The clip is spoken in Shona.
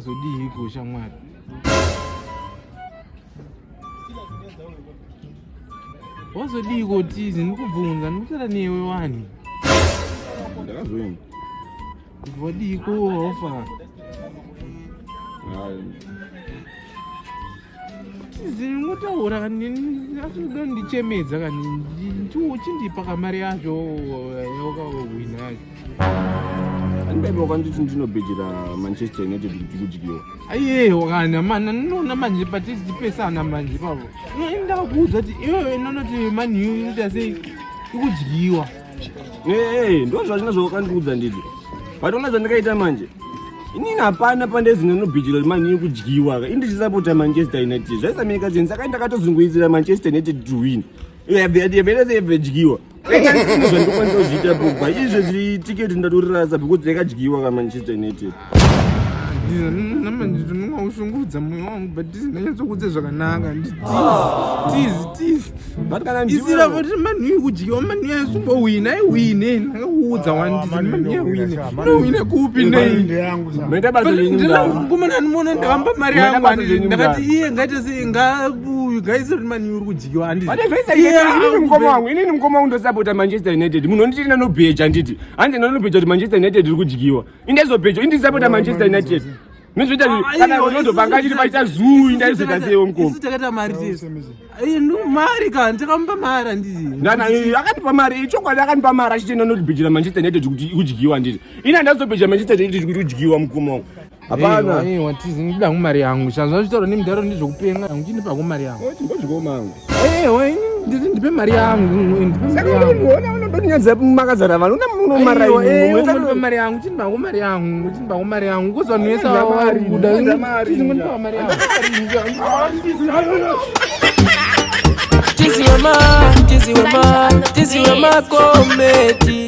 Wakazodiiko shamwari? Wazodiiko tizi ndikubvunza ndikutaura newe wani. Ndakazoenda. Wadiiko wafa? Zingotaura kani asi unondichemedza kani uchindipa kamari yacho yakawina yacho. Andibaiba wakanditi ndinobhejera Manchester United kuti kudyiwa. Aiyewa kana mana ndinoona manje patichipesana manje ipapo. Ndakakuudza kuti iwewe inonoti Man U inoita sei ikudyiwa. Ee, ndo zvazvina zvawakandiudza nditi. But ona zvandakaita manje. Inini hapana pandezi ndinobhijira kuti mani kudyiwa ka. Ini ndichisapota Manchester United. Zvaisameka zvinhu saka ndakatozunguidzira Manchester United to win. Yabvedyiwa. Zvandikwanisa kuzviita Pogba. Izvezvi tiketi ndatorirasa because yakadyiwa ka Manchester United. Namanje ndinonga moyo wangu but ndinonyatsokuudza zvakanaka. Tizi tizi. But kana ndiwe Isira kuti mani kudyiwa mani yasumbowina aiwine ndakakuudza wani ndizi mani yawine. Inowina kupi nei? Maita basa renyu mdara. Kumana ndimona ndakamba mari Maita yangu basa handiti zvenyu ndakati mdara. iye ngaite sei ngauyu ngaise kuti mani uri kudyiwa handiti. But zvaisa inini mukoma wangu, inini mukoma wangu ndosapota Manchester United. Munhu onditi ndanobheja nditi. Hanzi ndanobheja kuti Manchester United iri kudyiwa. Indazobheja, indisapota Manchester United. Nozvoita Ah, kana aiwa, Ronaldo isusu panga achiri paita zuu indaizoita isusu sei mukoma. Isu takaita mari tese. Ai, mari ka ndakamupa mari handiti. Ndana akandipa mari, chokwadi akandipa mari achiti ndanobhejera Manchester United kuti ikudyiwa nditi. Ini handazobheja Manchester United kuti kudyiwa mukoma wangu. Hapana. Aiwa tizi ndida mari yangu. Chanzwa zvitaura nemudharo ndizvokupenga. Uchindipa mari yangu. Chimbodyiwa mangu. Aiwa ini nditi ndipe mari yangu. Ndipe mari Saka yangu. unoona unodonyadza makazara vanhu una munomara Aiwa, eh, imwe. unondipa mari yangu, chindipa mari yangu, chindipa mari yangu. Kuzi vanhu vese Mari, vari kuda. mari, Tizi ngondipa mari yangu. Tizi wema, tizi wema, tizi wema kometi.